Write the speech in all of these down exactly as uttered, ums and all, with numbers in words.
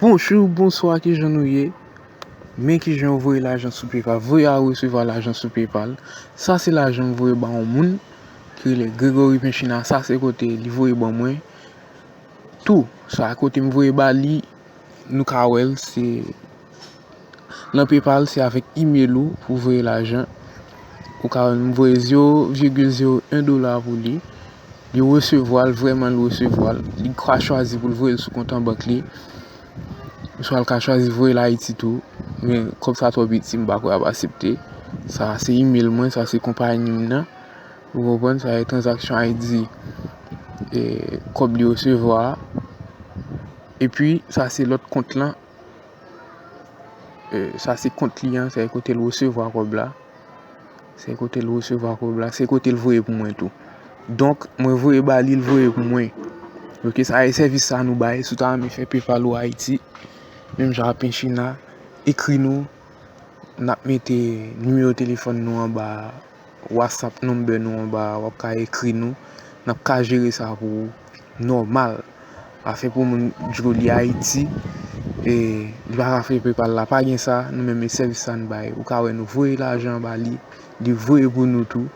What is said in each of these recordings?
Bonjou, bonswa, kijan nou ye? Men kijan yo voye lajan sou PayPal. Voye a resevwa lajan sou PayPal. Sa se lajan m voye ba yon moun ki rele Gregory Penchina. Sa se kote li voye ban mwen. Tou, sa kote m voye ba li, nou ka wè l, se nan PayPal, se avèk email ou pou voye lajan. Ou ka wè m voye zewo vigil zewo en dola pou li. Li resevwa l, vrèman li resevwa l. Li ka chwazi pou l voye l sou kont an bank li. Oswa l ka chwazi voye l Ayiti tou. Men kòb sa twò piti, m pa kwè y ap aksepte. Sa se email mwen, sa se konpayi m nan. Ou konprann? Sa se transaction I D, e, kòb li resevwa a. Epi, sa se lòt kont lan. E, sa se kont li an, se kote l resevwa kòb la. Se kote l resevwa kòb la, se kote l voye pou mwen tou. Donk, mwen voye ba li, l voye pou mwen. Ok, sa e sèvis sa nou bay. Si w ta renmen fè PayPal ou Ayiti, menm jan ak Penchina, ekri nou. N ap mete nimewo telefòn nou anba, WhatsApp number nou anba, w ap ka ekri nou. N ap ka jere sa pou ou nòmal. Afè pou moun Joli Ayiti, e, li pa ka fè PayPal la, pa gen sa, nou menm e sèvis sa n bay. Ou ka wè nou voye lajan ba li, li voye pou nou tou.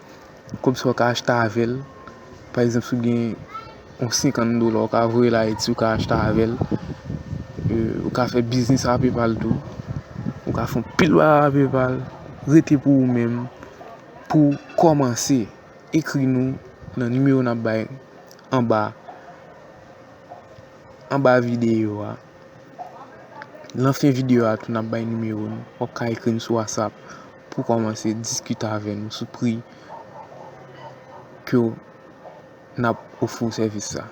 Kòb sa w ka achte avè l. Pa egzanp, si w gen yon senkant dola, w ka voye l Ayiti, w ka achte avè l. E, w ka fè biznis a PayPal tou. W ka fè yon pil bagay a PayPal. Rete pou ou menm. Pou kòmanse, ekri nou nan nimewo n ap bay anba, anba videyo a. Lan fen videyo a tou, n ap bay nimewo nou. W ap ka ekri n sou WhatsApp pou kòmanse diskite avè nou sou pri ke n ap ofri w sèvis sa.